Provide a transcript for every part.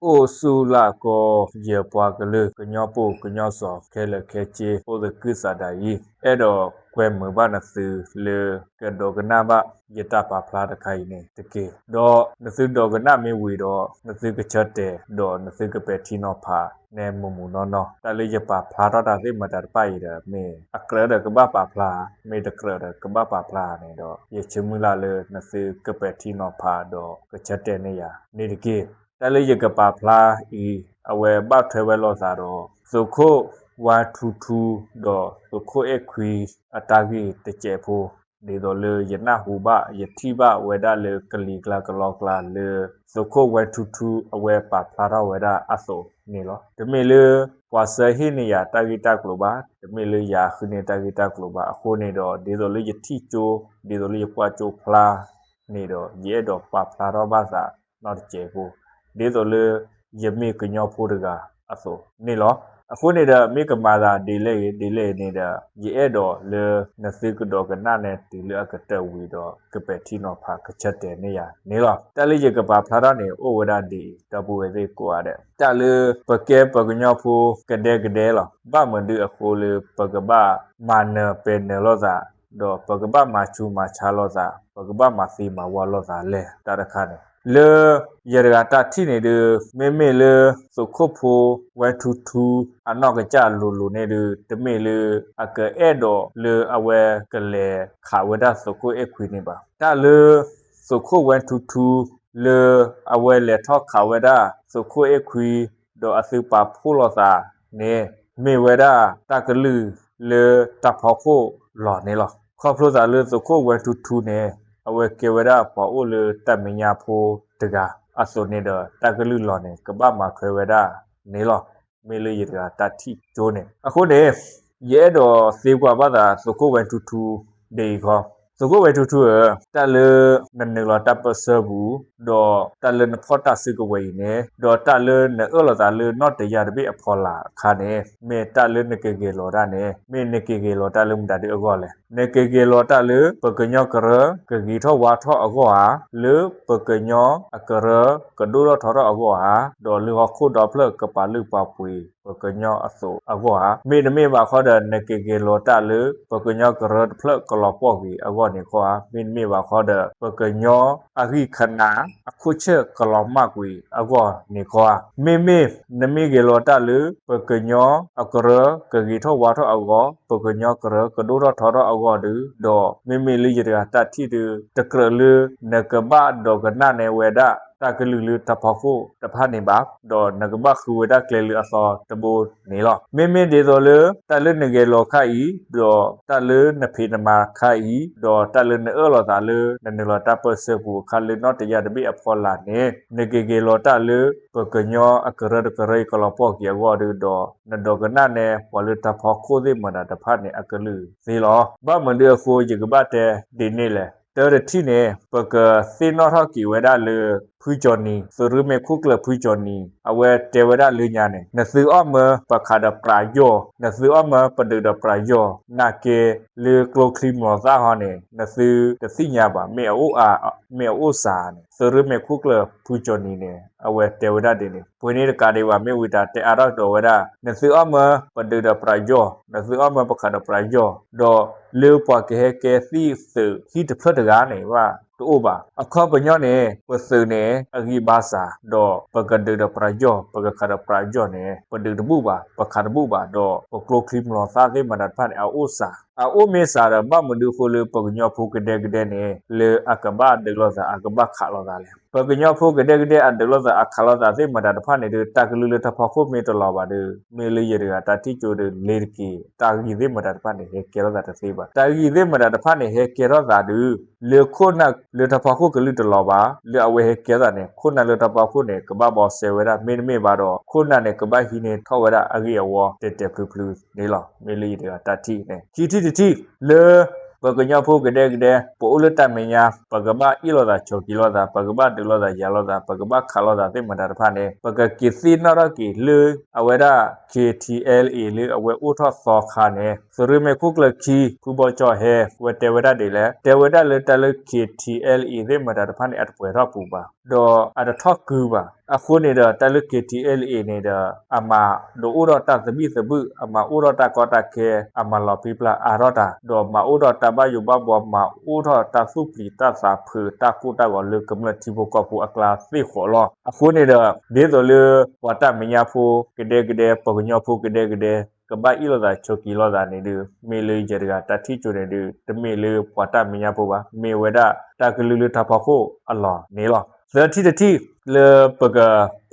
အိၣ်ဆူၣ်လၢကီၢ် ယပှၤကလုာ် ကညီပိာ်ကညီစီၤ ခဲလၢာ်ခဲဆ့ အိၣ်သကုၤဆးဒးအံၤ အဲၣ်ဒိးကွဲမုာ်ဘၣ်နသုလၢကဒိကနၣ်ဘၣ်ယတၢ်ပာ်ဖျါတခါအံၤန့ၣ်တက့ၢ်. ဒီးနသုဒိကနၣ်မ့ၢ်ဝံၤဒီး နသုကဆၢတဲာ် ဒီးနသုကပဲာ်ထံနီၤဖး နဲမုာ်မုာ်နီၢ်နီၢ် တၢ်လၢယပာ်ဖျါထီၣ်တၢ်သ့ၣ်မတၤတဖၣ်အံၤဒီး မ့ၢ်အကြၢးဒီးကဘၣ်ပာ်ဖျါ မ့ၢ်တကြၢးဒီးကဘၣ်ပာ်ဖျါန့ၣ်ဒီး ယဆၢမုၢ်လၢ်လၢနသုကပဲာ်ထံနီၤဖးဒီးကဆၢတဲာ်န့ၢ်ယၤန့ၣ်တက့ၢ်. တၢ်လၢယကပာ်ဖျါအံၤ အဝဲဘၣ်ထွဲဝဲလိာ်သးဒီး သုးခိၣ်ဝါထူထူ ဒီးသုးခိၣ်အဲၣ်ခွံအတၢ်ဂ့ၢ်တစဲးဖိ ဒ်သိးလၢယနၢ်ဟူဘၣ် ယထံၣ်ဘၣ်ဝဲဒၣ်လၢကလံၤကျါကလီကျါလၢ သုးခိၣ်ဝါထူထူအဝဲပာ်ဖျါထီၣ်ဝဲဒၣ်အသိးန့ၣ်လီၤ. တမ့ၢ်လၢပှၤစၢဟ့ၣ်န့ၢ်ယၤတၢ်ဂ့ၢ်တၢ်ကျိၤဘၣ်, တမ့ၢ်လၢယဃုန့ၢ်တၢ်ဂ့ၢ်တၢ်ကျိၤဘၣ်အဃိန့ၣ်ဒီး ဒ်သိးလၢယထံၣ်ကၠိ ဒ်သိးလၢယကွၢ်ကၠိဖျါန့ၣ်ဒီး ယအဲၣ်ဒိးပာ်ဖျါထီၣ်ဘၣ်သးနီတစဲးဖိ ဒ်သိးလၢယမ့ၢ်ကညီဖိတဂၤအသိးန့ၣ်လီၤ. အဃိန့ၣ်ဒီး မ့ၢ်ကမၤသးဒ်လဲၣ်ဂ့ၤ ဒ်လဲၣ်ဂ့ၤန့ၣ်ဒီး ယအဲၣ်ဒိးလၢနသုကဒိကနၣ်နဲတုၤလၢအကတၢၢ်ဝံၤဒီး ကပဲာ်ထံနီၤဖးကဆၢတဲာ်န့ၢ်ယၤန့ၣ်လီၤ. တၢ်လၢယကပာ်ဖျါထီၣ်န့ၣ် အိၣ်ဝဲဒၣ်ဒ်အံၤ ဒီပုၢ်ဝဲၢ်သ့ၣ်ကိးဂၤဒဲး တၢ်လၢပကဲပှၤကညီဖိကဒဲကဒဲလီၤ. ဘၣ်မနုၤအဃိလၢပကဘၣ်မၤနၢၤပဲာ်နၢၤလိာ်သး ဒီးပကဘၣ်မၤဆူးမၤဆါလိာ်သး ပကဘၣ်မၤသံမၤဝီလိာ်သးလဲၣ် တၢ်တခါန့ၣ် လၢယတဂၤတၢ်ထံၣ်န့ၣ်ဒုး မ့မ့ၢ်လၢသုးခိၣ်ဖိဝဲထူထူ အနီၢ်ကစၢ်လိၤလိၤန့ၣ်ဒုး တမ့ၢ်လၢအကအဲၣ်ဒိးလၢအဝဲကလဲၤခးဝဲဒၣ်သုးခိၣ်အဲၣ်ခွံန့ၣ်ဘၣ်. တၢ်လၢသုးခိၣ်ဝဲထူထူ လၢအဝဲလဲၤထီၣ်ခးဝဲဒၣ်သုးခိၣ်အဲၣ်ခွံ ဒီးအသုးပာ်ဖှိၣ်လိာ်သးန့ၣ် မ့ၢ်ဝဲဒၣ်တၢ်ကလုၢ်လၢတၢ်ဖီခိၣ်လီၢ်န့ၣ်လီၤ. ခီဖျိသးလၢသုးခိၣ်ဝဲထူထူန့ၣ် အဝဲကဲဝဲဒၣ်ပှၤအိၣ်လၢတၢ်မဲာ်ညါဖိတဂၤအသိးန့ၣ်ဒီး တၢ်ကလုၢ်လီၢ်န့ၣ် ကဘၣ်မၤထွဲဝဲဒၣ်န့ၣ်လီၤ. မ့ၢ်လၢယတဂၤတၢ်ထံၣ်ကၠိန့ၣ် အဃိန့ၣ် ယအဲၣ်ဒိးသံကွၢ်ဘၣ်သးသုးခိၣ်ဝဲထူထူဒ်အံၤခီ, သုးခိၣ်ဝဲထူထူဧၢ, တၢ်လၢနနုာ်လီၤတၢ်ပၢၢ်ဆၢပူၤ ဒီးတၢ်လၢနဖီၣ်တၢ်စုကဝဲၤအံၤန့ၣ် ဒီးတၢ်လၢနအၢၣ်လီၤသးလၢနီၢ်တယၢ်တဘ့ၣ်အဖီလာ်အခါန့ၣ် မ့ၢ်တၢ်လၢနကဂဲၤလီၤတၢ်န့ၣ် မ့ၢ်နကဂဲၤလီၤတၢ်လၢမတၤဒုအဂီၢ်လဲၣ်. နကဂဲၤလီၤတၢ်လၢပကညီကရၢကဂ့ၤထီၣ်ဝါထီၣ်အဂီၢ်ဧါ, လၢပကညီအကရၢကဒိၣ်ထီၣ်ထီထီၣ်အဂီၢ်ဧါ, ဒီးလၢဟီၣ်ခိၣ်ဒီဖျၢၣ်ကပာ်လုၢ်ပာ်ပှ့ၤပကညီအသိးအဂီၢ်ဧါ, မ့တမ့ၢ်ဘၣ်ဃီဒီး နကဂဲၤလီၤတၢ်လၢပကညီကရၢတဖျၢၣ်ကလီၤပှီၢ်ဂ့ၤအဂီၢ်န့ၣ်ခီဧါ, မ့တမ့ၢ်ဘၣ်ဃီဒီး ပကညီအဂံၢ်ခနၣ်အခိၣ်ဆၢၣ်ကလီၤမၢ်ကွံာ်အဂီၢ်န့ၣ်ခီဧါ, မ့မ့ၢ်နမ့ၢ်ဂဲၤလီၤတၢ်လၢ ပကညီအကရၢကဂ့ၤထီၣ်ဝါထီၣ်အဂီၢ်, ပကညီကရၢကဒိၣ်ထီၣ်ထီထီၣ်အဂီၢ်ဒီး, ဒီးမ့မ့ၢ်လၢယတဂၤတၢ်ထံၣ်ဒီး တကြၢးလၢနကဘၣ်ဒိကနၣ်နဲဝဲဒၣ် တၢ်ကလုၢ်လၢတၢ်ဖီခိၣ်တဖၣ်န့ၣ်ဘၣ်, ဒီးနကဘၣ်ဃုဝဲဒၣ်ကျဲလၢအသီတဘိန့ၣ်လီၤ. မ့မ့ၢ်ဒ်သိးလၢ တၢ်လၢနဂဲၤလီၤခါအံၤ, ဒီးတၢ်လၢနဖံးနမၤခါအံၤ, ဒီးတၢ်လၢနအၢၣ်လီၤသးလၢ နနုာ်လီၤတၢ်ပၢၢ်ဆၢပူၤအခါလၢနီၢ်တယၢ်တဘ့ၣ်အဖီလာ်န့ၣ်, နကဂဲၤလီၤတၢ်လၢ ပကညီအကရၢတကရၢအံၤကလီၤပှီၢ်က့ၤအဂီၢ်ဒီး, နဒိကနၣ်နဲပှၤလၢတၢ်ဖီခိၣ်သ့ၣ်မတၤတဖၣ်န့ၣ်အကလုၢ်သ့လီၤ. ဘၣ်မနုၤအဃိယကဘၣ်တဲဒ်န့ၣ်လဲၣ်. တၢ်တထံၣ်န့ၣ် ပကသ့ၣ်နီၣ်ထီၣ်က့ၤဝဲဒၣ်လၢ ဖုကၠီနံၤ, သုးရ့ၣ်မဲာ်ခိၣ်ကျၢၢ်ဖုကၠီနံၤ, အဝဲတဲဝဲဒၣ်လၢညါန့ၣ်, နသုအီၣ်မၢပခးဒီးပြးယီၢ်, နသုအီၣ်မၢပဒုးဒီးပြးယီၢ်, နာ်က့လၢကျိချံမျိာ်သၣ်ဟီန့ၣ် နသုတသ့ၣ်ညါဘၣ်, မ့ၢ်အအိၣ်အါ မ့ၢ်အအိၣ်စှၤန့ၣ်, သုးရ့ၣ်မဲာ်ခိၣ်ကျၢၢ်ဖုကၠီနံၤန့ၣ် အဝဲတဲဝဲဒၣ်ဒ်န့ၣ်. ပှ့ၤန့ၣ်တကးဒံးဘၣ် မ့ၢ်ဝံၤတၢ်တဲအါထီၣ်ကဒီးဝဲဒၣ်, နသုအီၣ်မၢပဒုးဒီးပြးယီၢ်, နသုအီၣ်မၢပခးဒီးပြးယီၢ်, ဒီးလၢပှၤကဟဲကဲသ့ၣ်သုးဟံၣ်တဖျၢၣ်တဂၤန့ၣ် ဘၣ်တအိၣ်ဘၣ်. အခီပညီန့ၣ် ပသုးန့ၣ် အဂံၢ်ဘါစှၤ, ဒီးပကဒုးဒီးပြးယီၢ်, ပကခးဒီးပြးယီၢ်န့ၣ် ပဒုးတဘူၣ်ဘၣ်, ပခးတဘူၣ်ဘၣ်, ဒီးပကျိချံမျိာ်သၣ်သ့ၣ်မတၤတဖၣ်န့ၣ် အအိၣ်စှၤ, အအိၣ်မ့ၢ်စှၤဒီး ဘၣ်မနုၤအဃိလၢပကညီဖိကဒဲကဒဲန့ၣ် လၢအကဘၣ်ဒုးလိာ်သး အကဘၣ်ခးလိာ်သးလဲၣ်. ပကညီဖိကဒဲကဒဲအဒုးလိာ်သး အခးလိာ်သးသ့ၣ်မတၤတဖၣ်န့ၣ်ဒီး တၢ်ကလုၢ်လၢတၢ်ဖီခိၣ်မ့ၢ်တလီၤဘၣ်ဒီး မ့ၢ်လၢယတဂၤတၢ်ထံၣ်ကၠိဒီး လ့ၤတက့ၤ တၢ်ဂံၢ်သ့ၣ်မတၤတဖၣ်န့ၣ် ဟဲကဲထီၣ်သးတသ့ဘၣ်. တၢ်ဂံၢ်သ့ၣ်မတၤတဖၣ်န့ၣ် ဟဲကဲထီၣ်သးဒီး လၢခိၣ်နၢ်လၢတၢ်ဖီခိၣ်ကလုၢ်တလီၤဘၣ်, လၢအဝဲဟဲကဲထီၣ်သးန့ၣ် ခိၣ်နၢ်လၢတၢ်ဖီခိၣ်န့ၣ် ကဘၣ်ဘီစဲဝဲဒၣ်, မ့တမ့ၢ်ဘၣ်ဒီး ခိၣ်နၢ်န့ၣ် ကဘၣ်ဟံးန့ၢ်ထီၣ်ဝဲဒၣ်အဂ့ၢ်အဝီတဲာ်တဲာ်ဖျုးဖျုးန့ၣ်လီၤ. မ့ၢ်လၢယတဂၤတၢ်ထံၣ်န့ၣ် ခံထံၣ်တထံၣ် လၢပကညီဖိကဒဲကဒဲ ပအိၣ်လၢတၢ်မဲာ်ညါ ပကဘၣ်အ့ၣ်လိာ်သး ဆိးက့လိာ်သး, ပကဘၣ်ဒုးလိာ်သး ယၤလိာ်သး, ပကဘၣ်ခးလိာ်သးသ့ၣ်မတၤတဖၣ်န့ၣ် ပကက့ၤသ့ၣ်နီၣ်ထီၣ်က့ၤလၢ အဝဲဒၣ် ခ့ထံအဲလ်အ့ လၢအဝဲအိၣ်ထီၣ်သီခါန့ၣ် သုးရ့ၣ်မဲာ်ခိၣ်ကျၢၢ်ခံ ဖုဘီကၠီဟဲ ဝဲတဲဝဲဒၣ်ဒ်လဲၣ်. တဲဝဲဒၣ်လၢတၢ်လၢ ခ့ထံအဲလ်အ့ သ့ၣ်မတၤတဖၣ်န့ၣ် အတပှဲၤထီၣ်ပူၤဘၣ်. ဒီးအတထီၣ်ကုဘၣ်. အဃိန့ၣ်ဒီး တၢ်လၢ KTLA န့ၣ်ဒီး အမၤဒိးအိၣ်ထီၣ်တၢ်သဘံၣ်သဘုၣ်, အမၤအိၣ်ထီၣ်တၢ်ကီတၢ်ခဲ, အမၤလီၤပြံပြါအါထီၣ်တၢ်, ဒီးမၤအိၣ်ထီၣ်တၢ်ဘၣ်ယိၣ်ဘၣ်ဘှီ, မၤအိၣ်ထီၣ်တၢ်သူၣ်ပျံၤတၢ်သးဖုး တၢ်ကိၢ်တၢ်ဂီၤလၢကမျၢၢ်ထံဖိကီၢ်ဖိအကျါသ့ၣ်ဃီလီၤ. အဃိန့ၣ်ဒီး ဒ်သိးလၢ ပှၤတၢ်မဲာ်ညါဖိကဒဲကဒဲ, ပှၤကညီဖိကဒဲကဒဲ ကဘၣ်အ့ၣ်လိာ်သးဆိးက့လိာ်သးန့ၣ်ဒုး မ့ၢ်လၢယဲတဂၤတၢ်ထံၣ်ကၠိန့ၣ်ဒုး တမ့ၢ်လၢပှၤတၢ်မဲာ်ညါဖိဘၣ်, မ့ၢ်ဝဲဒၣ်တၢ်ကလုၢ်လၢထးဖီခိၣ်အလီၢ်န့ၣ်လီၤ. သၢထံၣ်တထံၣ် လၢပက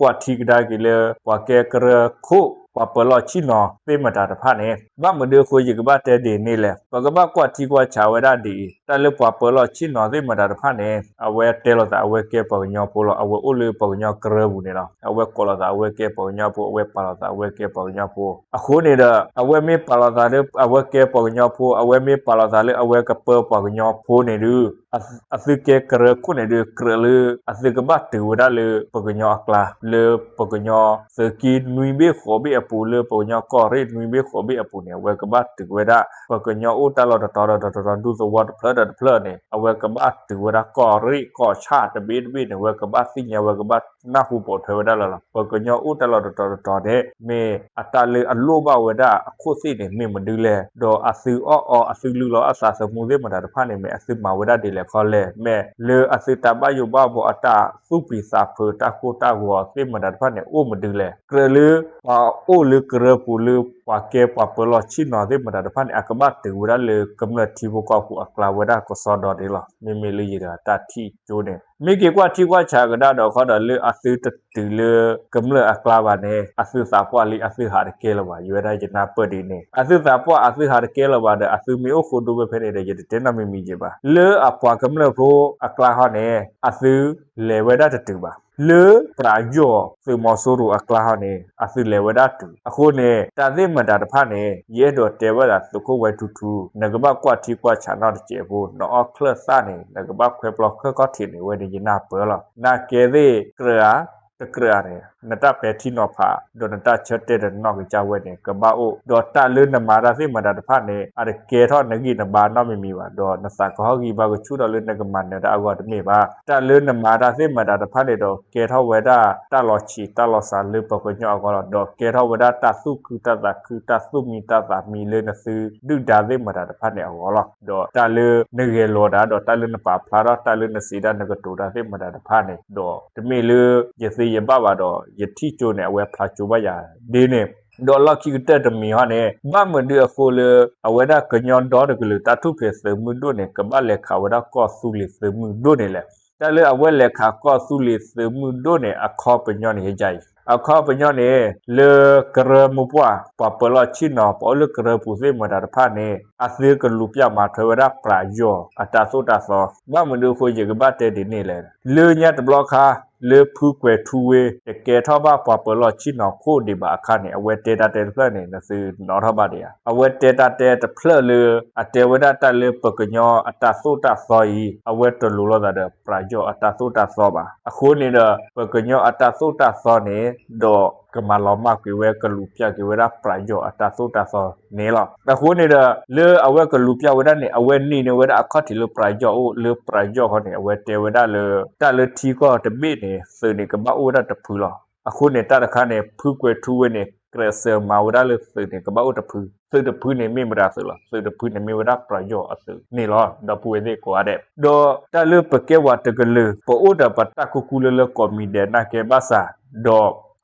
ကွၢ်ထံကဒါက့ၤလၢ ပှၤကဲကရၢခိၣ် ပှၤပၢၤလီၢ်ဆ့ၣ်နီၤသ့ၣ်မတၤတဖၣ်န့ၣ် ဘၣ်မနုၤအဃိယကဘၣ်တဲဒ်န့ၣ်လဲၣ်. ပကဘၣ်ကွၢ်ထံကွၢ်ဆးဝဲဒၣ်ဒ်အံၤ, တၢ်လၢပှၤပၢၤလီၢ်ဆ့ၣ်နီၤသ့ၣ်မတၤတဖၣ်န့ၣ် အဝဲတဲလိာ်သးအဝဲကဲပှၤကညီဖိလီၤ. အဝဲအိၣ်လၢပှၤကညီကရၢပူၤန့ၣ်လီၤ. အဝဲကိးလိာ်သးအဝဲကဲပှၤကညီဖိ, အဝဲပာ်လီၤသးအဝဲကဲပှၤကညီဖိ. အဃိန့ၣ်ဒီး အဝဲမ့ၢ်ပာ်လီၤသးလၢအဝဲကဲပှၤကညီဖိ, အဝဲမ့ၢ်ပာ်လီၤသးလၢအဝဲကပၢပှၤကညီဖိန့ၣ်ဒုး အသုကဲကရၢခိၣ်န့ၣ်ဒုး ကြၢးလၢအသုကဘၣ်တုၤဝဲဒၣ်လၢပှၤကညီအကျါ, လၢပှၤကညီသုးက့နွံဘ့ၣ်ဃိးဘ့ၣ်အပူၤ, လၢပှၤကညီကီၢ်ရ့ၣ်နွံဘ့ၣ်ဃိးဘ့ၣ်အပူၤန့ၣ် အဝဲကဘၣ်တုၤဝဲဒၣ် ပှၤကညီအိၣ်တၢ်လီၢ်တတီၤဒီးတတီၤ, ဒူသဝီတဖျၢၣ်ဒီးတဖျၢၣ်န့ၣ် အဝဲကဘၣ်တုၤဝဲဒၣ်ကီၢ်ရ့ၣ်ကီၢ်ဆၣ်တဘ့ၣ်တဘ့ၣ်န့ၣ် အဝဲကဘၣ်သ့ၣ်ညါ, အဝဲကဘၣ်နၢ်ဟူပိာ်ထွဲဝဲဒၣ်လၢ်လီၤ. ပှၤကညီအိၣ်တၢ်လီၢ်တတီၤတတီၤန့ၣ် မ့ၢ်အတၢ်လၢအလိၣ်ဘၣ်ဝဲဒၣ်အခိၣ်သ့ၣ်န့ၣ် မ့ၢ်မနုၤလဲၣ်, ဒီးအသုအီၣ်အီ အသုလုၢ်လီၤအသးသမူသ့ၣ်မတၤတဖၣ်န့ၣ် မ့ၢ်အသုမၤဝဲဒၣ်ဒ်လဲၣ်ခီလဲၣ်, မ့ၢ်လၢအသုတၢ်ဘၣ်ယိၣ်ဘၣ်ဘှီအတၢ်သူၣ်ပျံၤသးဖုး တၢ်ကိၢ်တၢ်ဂီၤသ့ၣ်မတၤတဖၣ်န့ၣ် အိၣ်မနုၤလဲၣ်. ကြၢးလၢပှၤအိၣ်လၢကရၢပူၤလၢပှၤကဲပှၤပၢၤလီၢ်ဆ့ၣ်နီၤသ့ၣ်မတၤတဖၣ်န့ၣ် အကဘၣ်တုၤဝဲဒၣ်လၢကမျၢၢ်ထံဖိကီၢ်ဖိအကျါဝဲဒၣ်ကစီဒီန့ၣ်လီၤ. မ့မ့ၢ်လၢယတဂၤတၢ်ထံၣ်ကၠိန့ၣ် မ့ၢ်က့ၤကွၢ်ထံကွၢ်ဆးကဒါဒီးခီဒီး လၢအသုတတုၤလၢကမျၢၢ်အကျါဘၣ်န့ၣ် အသုသးပှၢ်လံအသုဟးတကဲလၢၤဘၣ်, ယဝဲဒၣ်ယနၢ်ပၢၢ်ဒ်န့ၣ် အသုသးပှၢ်အသုဟးတကဲလၢၤဘၣ်ဒီး အသုမ့ၢ်အိၣ်ဃိဒိဖဲဖဲန့ၣ်ဒီး ယတတဲနီတမံၤမံၤက့ၤဘၣ်. လၢအပှၤကမျၢၢ်ဖိအကျါဟီန့ၣ် အသုလဲၤဝဲဒၣ်တတုၤဘၣ်. လၢပယီၤသုးမီၤစိရိၤအကျါဟီန့ၣ် အသုလဲၤဝဲဒၣ်တုၤ. အဃိန့ၣ် တၢ်သ့ၣ်မတၤတဖၣ်န့ၣ် ယအဲၣ်ဒိးတဲဝဲဒၣ်သုးခိၣ်ဝဲထူထူ, နကဘၣ်ကွၢ်ထံကွၢ်ဆးနီတစဲးဖိ, နအီၣ်ချၢၣ်သၣ်န့ၣ် နကဘၣ်ခွဲးပျီခၢၣ်ခီၣ်ထံးန့ၣ် ဝဲန့ၣ်ယနၢ်ပၢၢ်လီၤ. နကဲသ့ၣ်ကြၢးဧါ, တကြၢးဧါန့ၣ် နတၢ်ပဲာ်ထံနီၤဖး ဒီးနတၢ်ဆၢတဲာ်တနီၣ်ကစၢ်ဝဲန့ၣ် ကဘၣ်အိၣ်, ဒီးတၢ်လၢနမၤတၢ်သ့ၣ်မတၤတဖၣ်န့ၣ် အတကဲထီၣ်နဂံၢ်နဘါနီတမံၤမံၤဘၣ်, ဒီးနသးကဟီၣ်ဂံၢ်ဘါကဆူၣ်ထီၣ်လၢနကမၤနၢၤတၢ်အဂီၢ်တမ့ၢ်ဘၣ်. တၢ်လၢနမၤတၢ်သ့ၣ်မတၤတဖၣ်န့ၣ်ဒီး ကဲထီၣ်ဝဲဒၣ်တၢ်လီၤဆံးတၢ်လီၤစှၤလၢပှၤကညီအဂီၢ်လီၤ. ဒီးကဲထီၣ်ဝဲဒၣ်တၢ်သူၣ်ခုသးခု တၢ်သူၣ်မံသးမံလၢနသုဒုၣ်ဒါသ့ၣ်မတၤတဖၣ်န့ၣ်အဂီၢ်လီၤ. ဒီးတၢ်လၢနဂဲၤလိာ်တၢ် ဒီးတၢ်လၢနပာ်ဖျါထီၣ် တၢ်လၢနစံးဒၣ်နကတိၤတၢ်သ့ၣ်မတၤတဖၣ်န့ၣ် ဒီးတမ့ၢ်လၢယသ့ယဘၣ်ဘၣ်ဒီး ယထံၣ်ကၠိန့ၣ် အဝဲဖျါကၠိဘၣ်ယၤဒ်န့ၣ်, ဒီးလီၢ်ခံကတၢၢ်တမံၤဟီန့ၣ် ဘၣ်မနုၤအဃိလၢ အဝဲဒၣ်ကညီဒီတကလုာ်တၢ်ထူၣ်ဖျဲးသုးမုၢ်ဒိၣ်န့ၣ် ကဘၣ်လဲၤခးဝဲဒၣ်ကီၢ်သူလ့ၤသုးမုၢ်ဒိၣ်န့ၣ်လဲၣ်. တၢ်လၢအဝဲလဲၤခးကီၢ်သူလ့ၤသုးမုၢ်ဒိၣ်န့ၣ် အခီပညီန့ၣ် ယယါအံၤ, အခီပညီန့ၣ် လၢကရၢမိၢ်ပှၢ် ပှၤပၢၤလီၢ်ဆ့ၣ်နီၤ ပှၤအိၣ်လၢကရၢပူၤသ့ၣ်မတၤတဖၣ်န့ၣ် အသုကလူၤပျၢ်မၤထွဲဝဲဒၣ်ပယီၤအတၢ်သိၣ်တၢ်သီ. ဘၣ်မနုၤအဃိယကဘၣ်တဲဒ်န့ၣ်လဲၣ်. လၢညါတဘျီခါ လၢဖုကွဲၤထူဝ့ တကဲထီၣ်ဘၣ်ပှၤပၢၤလီၢ်ဆ့ၣ်နီၤခိၣ်ဒံးဘၣ်အခါန့ၣ် အဝဲတဲတၢ်တဲတဖျၢၣ်န့ၣ် နသုနီၣ်ထီၣ်ဘၣ်ဒံးဧါ. အဝဲတဲတၢ်တဲတဖျၢၣ်လၢ အတဲဝဲဒၣ်တၢ်လၢပှၤကညီအတၢ်သိၣ်တၢ်သီအံၤ အဝဲတလိၤလိာ်သးဒီးပယီၤအတၢ်သိၣ်တၢ်သီဘၣ်. အဃိန့ၣ်ဒီး ပှၤကညီအတၢ်သိၣ်တၢ်သီန့ၣ် ဒီးကမၤလီၤမၢ်ကွံာ်ဝဲ ကလူၤပျၢ်က့ၤဝဲဒၣ်ပယီၤအတၢ်သိၣ်တၢ်သီန့ၣ်လီၤ. အဃိန့ၣ်ဒီး လၢအဝဲကလူၤပျၢ်ဝဲဒၣ်န့ၣ် အဝဲနံၤန့ၢ်ဝဲဒၣ်အခီၣ်ထံးလၢပယီၤအိၣ် လၢပယီၤဃီန့ၣ် အဝဲတဲဝဲဒၣ်လၢ တၢ်လၢထံကီၢ်တဘ့ၣ်န့ၣ် သုးန့ၣ်ကဘၣ်အိၣ်ဝဲဒၣ်တဖုလီၤ. အဃိန့ၣ် တၢ်တခါန့ၣ် ဖုကွဲၤထူဝ့န့ၣ် ကြၢးစၢၤမၤဝဲဒၣ်လၢသုးန့ၣ် ကဘၣ်အိၣ်တဖု, သုးတဖုန့ၣ်မ့ၢ်မတၤသုးလီၤ. သုးတဖုန့ၣ်မ့ၢ်ဝဲဒၣ်ပယီၤအသုးန့ၣ်လီၤ. ဒီပုၢ်ဝဲၢ်သ့ၣ်ကိးဂၤဒဲး, ဒီးတၢ်လၢပကဲဝဲတကလုာ် ပအိၣ်ဒီးပတၢ်ကူကူလၢလၢကိးမံၤဒဲးနာ်က့ဘၣ်ဆၣ်,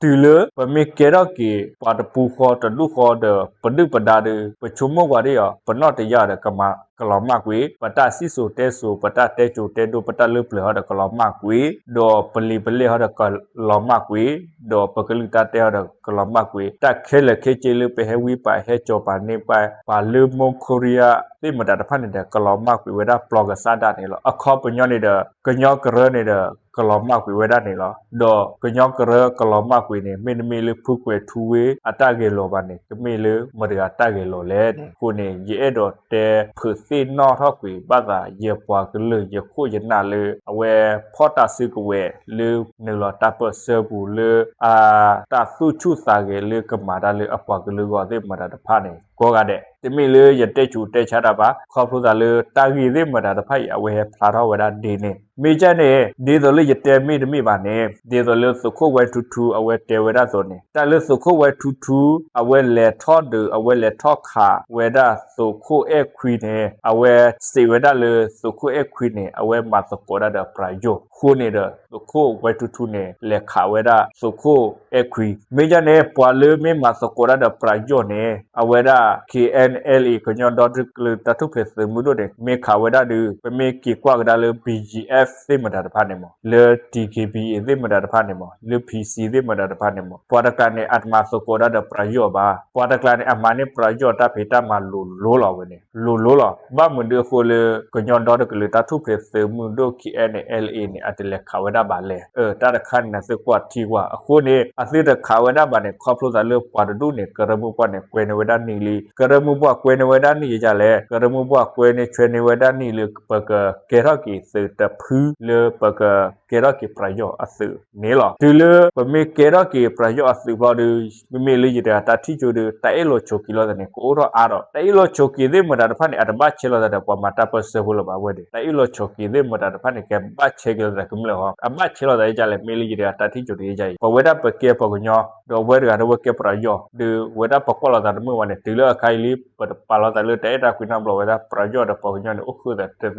ဒီးတုၤလၢပမ့ၢ်ကဲထီၣ်က့ၤ ပှၤတပူၤဃီတဒူၣ်ဃီဒီး ပဒုၣ်ပဒါဒီး ပဆိကမိၣ်ကွၢ်ဒံးအီၤ ပနီၢ်တယၢ်ဒီး ကမၤကလီၤမၢ်ကွံာ်, ပတၢ်စံၣ်စိၤတဲစိၤ ပတၢ်တဲစိၤတဲဒိ ပတၢ်လၢပျၢၤဟီဒီးကလီၤမၢ်ကွံာ်, ဒီးပလံာ်ပလဲၢ်ဟီဒီးကလီၤမၢ်ကွံာ်, ဒီးပကလုၢ်တၢ်တဲဟီဒီးကလီၤမၢ်ကွံာ်, တၢ်ခဲလၢာ်ခဲဆ့လၢပဟဲဝံပာ်ဟဲကၠီၤပာ်န့ၢ်ပာ် ပှၤလၢမိၢ်ခိရံယါသ့ၣ်မတၤတဖၣ်န့ၣ်ဒီး ကလီၤမၢ်ကွံာ်ဝဲဒၣ်ပျီကစၢ်ဒၣ်န့ၣ်လီၤ. အခီပညီန့ၣ်ဒီး ကညီကရၢန့ၣ်ဒီး ကလီၤမၢ်ကွံာ်ဝဲဒၣ်န့ၣ်လီၤ. ဒီးကညီကရၢကလီၤမၢ်ကွံာ်န့ၣ် မ့တမ့ၢ်လၢဖုကွဲၤထူဝ့အတၢ်ဂဲၤလိာ်ဘၣ်န့ၣ် ကမ့ၢ်လၢမတၤတဂၤတၢ်ဂဲၤလိာ်လဲၣ်န့ၣ်. အဃိန့ၣ် ယအဲၣ်ဒိးတဲဖုးသ့ၣ်နီၣ်ထီၣ်ကွံာ်ဘၣ်သး ယပှၤကလုာ်ယခိၣ်ယနၢ်လၢ အဝဲဖီၣ်တၢ်စုကဝဲၤလၢ နုာ်လီၤတၢ်ပၢၢ်ဆၢပူၤလၢ အတၢ်သူၣ်ဆူၣ်သးဂဲၤလၢကမၤတၢ်လၢအပှၤကလုာ်ဂီၢ်သ့ၣ်မတၤတဖၣ်န့ၣ် ကိးဂၤဒဲး တမ့ၢ်လၢယတဲဆူးတဲဆါတၢ်ဘၣ်, ခီဖျိသးလၢတၢ်ဂ့ၢ်သ့ၣ်မတၤတဖၣ်အံၤ အဝဲဟဲဖျါထီၣ်ဝဲဒၣ်ဒ်န့ၣ်. မ့ၢ်ကန့ၣ် ဒ်သိးလၢယတဲမ့ၢ်တမ့ၢ်ဘၣ်န့ၣ် ဒ်သိးလၢသုးခိၣ်ဝဲထူထူအဝဲတဲဝဲဒၣ်အသိးန့ၣ် တၢ်လၢသုးခိၣ်ဝဲထူထူ အဝဲလဲၤထီၣ်ဒုး အဝဲလဲၤထီၣ်ခးဝဲဒၣ်သုးခိၣ်အဲၣ်ခွံန့ၣ် အဝဲစံးဝဲဒၣ်လၢသုးခိၣ်အဲၣ်ခွံန့ၣ် အဝဲမၤသကိးဒၣ်ဒီးပယီၤအဃိန့ၣ်ဒီး သုးခိၣ်ဝဲထူထူန့ၣ် လဲၤခးဝဲဒၣ်သုးခိၣ်အဲၣ်ခွံ. မ့ၢ်ကန့ၣ် ပှၤလၢမ့ၢ်မၤသကိးဒၣ်ဒီးပယီၤန့ၣ် အဝဲဒၣ် KNLA ကညီဒီတကလုာ်တၢ်ထူၣ်ဖျဲးသုးမုၢ်ဒိၣ်န့ၣ် မ့ၢ်ခးဝဲဒၣ်ဒီး ပမ့ၢ်က့ၤကွၢ်ကဒါလၢ BGF သ့ၣ်မတၤတဖၣ်န့ၣ်မး, လၢ DKBA သ့ၣ်မတၤတဖၣ်န့ၣ်မး, လၢ PC သ့ၣ်မတၤတဖၣ်န့ၣ်မး, ပှၤတကျါန့ၣ် အတမၤသကိးဒၣ်ဒီးပယီၤဘၣ်. ပှၤတကျါန့ၣ် အမၤန့ၢ်ပယီၤတၢ်ဖံးတၢ်မၤလိၤလိၤလီၤဝဲန့ၣ်, လိၤလိၤလီၤ. ဘၣ်မနုၤအဃိလၢ ကညီဒီတကလုာ်တၢ်ထူၣ်ဖျဲးသုးမုၢ်ဒိၣ် KNLA န့ၣ် အတလဲၤခးဝဲဒၣ်ဘၣ်လဲၣ်. အၢ တၢ်တခါန့ၣ် နသုကွၢ်ထံကွၢ်. အဃိန့ၣ် အသုတခးဝဲဒၣ်ဘၣ်န့ၣ် ခီဖျိသးလၢပှၤတဒူၣ်န့ၣ် ကရၢမိၢ်ပှၢ်န့ၣ် ကွဲန့ၢ်ဝဲဒၣ်နံၣ်လံ. ကရၢမိၢ်ပှၢ်ကွဲန့ၢ်ဝဲဒၣ်နံၣ်ယၤလဲၣ်. ကရၢမိၢ်ပှၢ်ကွဲန့ၢ်ဆွဲန့ၢ်ဝဲဒၣ်နံၣ်လၢ ပကကဲထီၣ်က့ၤသုးတဖုလၢပကကဲထီၣ်က့ၤပယီၤအသုးန့ၣ်လီၤ. တုၤလၢပမ့ၢ်ကဲထီၣ်က့ၤပယီၤအသုးဘျီဒီး မ့မ့ၢ်လၢယတဂၤတၢ်ထံၣ်ကၠိဒီး တၢ်အ့ၣ်လိာ်ဆိးက့လိာ်သးန့ၣ် ကအိၣ်ထီၣ်အါဒီး တၢ်အ့ၣ်လိာ်ဆိးက့သ့ၣ်မတၤတဖၣ်န့ၣ် အတဘၣ်ဆဲးလိာ်သးဒီးပှၤမၤတၢ်ပၢၢ်ဆၢဖိလၢၤဘၣ်ဝဲန့ၣ်, တၢ်အ့ၣ်လိာ်ဆိးက့သ့ၣ်မတၤတဖၣ်န့ၣ် ကဘၣ်ဆဲးက့ၤလိာ်သးကမျၢၢ်ဟီ, အဘၣ်ဆဲးလိာ်သးယကလဲၣ်, မ့ၢ်လၢယတဂၤတၢ်ထံၣ်ကၠိတယဲယၤအံၤ ပဝဲဒၣ်ပကဲပှၤကညီ ဒီးအဝဲတဂၤဒီးဝဲကဲပယီၤ ဒီးဝဲဒၣ်ပကွၢ်လိာ်သးတမုာ်ဘၣ်န့ၣ် တုၤလၢအခါအံၤလံ ပတပာ်လိာ်သးလၢတၢ်အဲၣ်တၢ်ကွံနီတဘျီဝဲဒၣ် ပယီၤဒီးပှၤကညီန့ၣ် အိၣ်ဃုာ်သးတသ့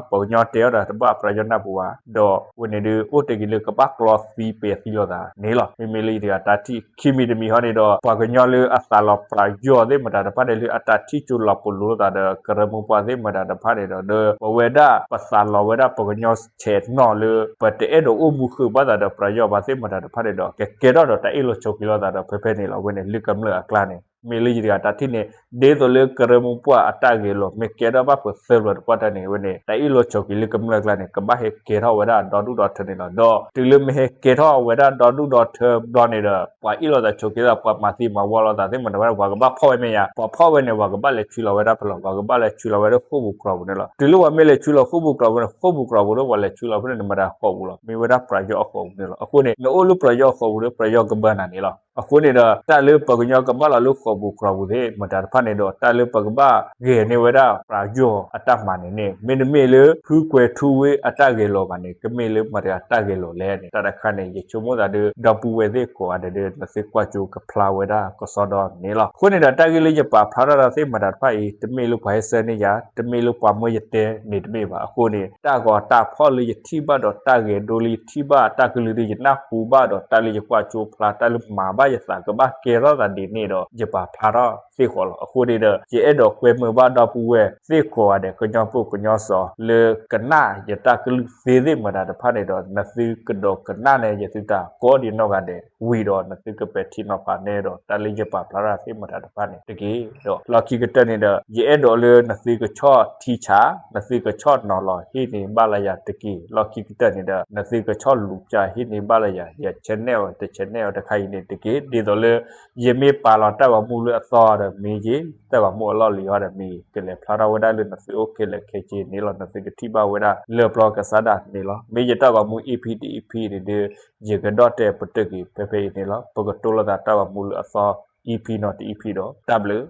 ဘၣ်. အဃိန့ၣ် ပယီၤတဲတဘၣ်ပှၤကညီနၢ်ပူၤဘၣ်, ပှၤကညီတဲအီၤဒီးတဘၣ်ပယီၤနၢ်ပူၤဘၣ်, ဒီးဝဲန့ၣ်ဒုး အိၣ်တ့ၢ်က့ၤလၢကဘၣ်ကျီသံပဲာ်သံလိာ်သးန့ၣ်လီၤ. မ့မ့ၢ်လၢယတဂၤတၢ်ထံၣ် ခံမံၤတမံၤဟီန့ၣ်ဒီး ပှၤကညီလၢအသးလီၤပယီၤသ့ၣ်မတၤတဖၣ်န့ၣ် လၢအတၢ်ထံၣ်ကၠိလီၤပလိာ်လိာ်သးဒီး ကရၢမိၢ်ပှၢ်သ့ၣ်မတၤတဖၣ်န့ၣ်ဒီး ဒီးပဝဲဒၣ်ပသးလီၤဝဲဒၣ်ပှၤကညီဆဲးနီၣ်လၢ ပတအဲၣ်ဒိးအိၣ်မူဃုာ်ဘၣ်သးဒီးပယီၤဘၣ်သ့ၣ်မတၤတဖၣ်န့ၣ်ဒီး ကကဲထီၣ်ဒီးတၢ်အ့ၣ်လိာ်ဆိးက့လိာ်သးဒီး ဖဲဖဲန့ၣ်လီၤ. ဝဲန့ၣ်လၢကမျၢၢ်အကျါန့ၣ် မ့ၢ်လၢယတဂၤတၢ်ထံၣ်န့ၣ် ဒ်သိးလၢကရၢမိၢ်ပှၢ်အတၢ်ဂဲၤလိာ် မ့ၢ်ကဲထီၣ်ဘၣ်ပသၢပျီတပှၢ်တၢၢ်န့ၣ် ဝဲန့ၣ် တၢ်အ့ၣ်လိာ်ဆိးက့လၢကမျၢၢ်အကျါန့ၣ် ကဘၣ်ဟဲကဲထီၣ်ဝဲဒၣ်ဒီဒူၣ်ဒီထၢန့ၣ်လီၤ. ဒီးတုၤလၢမ့ၢ်ဟဲကဲထီၣ်ဝဲဒၣ်ဒီဒူၣ်ဒီထၢဘျီန့ၣ်ဒီး ပှၤအ့ၣ်လိာ်သးဆိးက့သး ပှၤမၤသံမၤဝီလိာ်သးသ့ၣ်မတၤတဖၣ် ပှၤကဘၣ်ဖီၣ်ဝဲမ့ၢ်ယါ, ပှၤဖီၣ်ဝဲန့ၣ် ပှၤကဘၣ်လဲၤဆူလီၤဝဲဒၣ်ဖဲလဲၣ်, ပှၤကဘၣ်လဲၤဆူလီၤဝဲဒၣ်ဃိာ်ပူၤကြီပူၤန့ၣ်လီၤ. တုၤလၢပှၤမ့ၢ်လဲၤဆူလီၤဃိာ်ပူၤကြီပူၤန့ၣ် ဃိာ်ပူၤကြီပူၤဒီးပှၤလဲၤဆူလီၤဖဲန့ၣ် နမတၤဃိာ်ပူၤလီၤ, မ့ၢ်ဝဲဒၣ်ပယီၤအဃိာ်ပူၤန့ၣ်လီၤ. အဃိန့ၣ် နအိၣ်လၢပယီၤအဃိာ်ပူၤဒီး ပယီၤကဘၢနၤန့ၣ်လီၤ. အဃိန့ၣ်ဒီး တၢ်လၢပှၤကညီကဘၣ်လီၤလၢဃိာ်ပူၤကြီပူၤသ့ၣ်မတၤတဖၣ်န့ၣ်ဒီး တၢ်လၢပကဘၣ်ဂဲၤန့ၢ်ဝဲဒၣ်ပယီၤအတၢ်မၤန့ၣ်န့ၣ် မ့တမ့ၢ်လၢ ဖုကွဲၤထူဝ့အတၢ်ဂဲၤလိာ်ဘၣ်န့ၣ် ကမ့ၢ်လၢမတၤတဂၤတၢ်ဂဲၤလိာ်လဲၣ်န့ၣ် တၢ်တခါန့ၣ် ယဆိကမိၣ်သးဒီး ဒီပုၢ်ဝဲၢ်သ့ၣ်ကိးဂၤဒဲးဒီး နသုကွၢ်ကၠိကဖျါဝဲဒၣ်ကစီဒီန့ၣ်လီၤ. အဃိန့ၣ်ဒီး တၢ်ဂ့ၢ်လၢယပာ်ဖျါထီၣ်တၢ်သ့ၣ်မတၤတဖၣ်အံၤ တမ့ၢ်လၢပှၤဟဲဆှၢန့ၢ်ယၤ, တမ့ၢ်လၢပှၤမၢယတဲန့ၣ်တမ့ၢ်ဘၣ်. အဃိန့ၣ် တၢ်ဂီၤတၢ်ဖီၣ်လၢယထံၣ်ဘၣ်ဒီး တၢ်ဂဲၤဒိလၢယထံၣ်ဘၣ် တၢ်ကလုၢ်လၢယနၢ်ဟူဘၣ်ဒီး တၢ်လၢယကွၢ်ကၠိဖျါ တၢ်လၢမၤဘၣ်ယသး ကဘၣ်ကဲထီၣ်သးဒ်န့ၣ်ဒီး ယပာ်ဖျါထီၣ်သ့ၣ်ဃီလီၤ. အဃိန့ၣ်ဒီး ယအဲၣ်ဒိးကွဲမုာ်ဘၣ်ဒီပုၢ်ဝဲၢ်သ့ၣ်ကိးဂၤဒဲး ကညီဖိကညီစီၤ လၢကနၣ်ယတၢ်ကလုၢ်သ့သ့ၣ်မတၤတဖၣ်န့ၣ်ဒီး နသုကဒိးကနၣ်န့ၣ် ယသုတၢ်ကိးဒံးနီၢ်ဂၤဒဲး ဝံၤဒီးနသုကပဲာ်ထံနီၤဖးန့ၣ်ဒီး တၢ်လၢယပာ်ဖျါထီၣ်သ့ၣ်မတၤတဖၣ်န့ၣ်တက့ၢ်. ဒီးလီၢ်ခံကတၢၢ်န့ၣ်ဒီး ယအဲၣ်ဒိးလၢနသုကဆီၣ်ထံဆး နသုကဆီၣ်နီၤလီၤဟ့ၣ်န့ၢ်ဘၣ်လၢယၤတက့ၢ်. လီၢ်ခံကတၢၢ်န့ၣ်ဒီး နသုကဆီၣ်လူၤပျၢ်ဟ့ၣ်န့ၢ်ဘၣ်လၢယၤ ယ channel တ channel တခါအံၤန့ၣ်တက့ၢ်. ဒ်သိးလၢ ယမ့ၢ်ပာ်လီၤတၢ်ဂီၤမူလၢအသီဒီးမ့ၢ်ဂ့ၤ, တၢ်ဂီၤမူအလီၢ်လံၤဟီဒီးမ့ၢ်ဂ့ၤ, ကလဲၤဖျါထီၣ်ဝဲဒၣ်လၢနသုအိၣ်ခဲလၢာ်ခဲဆ့န့ၣ်လီၤ. နသုကထံၣ်ဘၣ်ဝဲဒၣ်လၢပျီကစၢ်ဒၣ်န့ၣ်လီၤ. မ့ၢ်ယတၢ်ဂီၤမူ EP တ EP န့ၣ်ဒီး ယကဒီၣ်တဲာ်ပတုာ်က့ၤဖဲဖဲအံၤန့ၣ်လီၤ. ပကတိၤလိာ်သးတၢ်ဂီၤမူလၢအသီ EP နီၤတ EP ဒီး တၢ်ဘျုး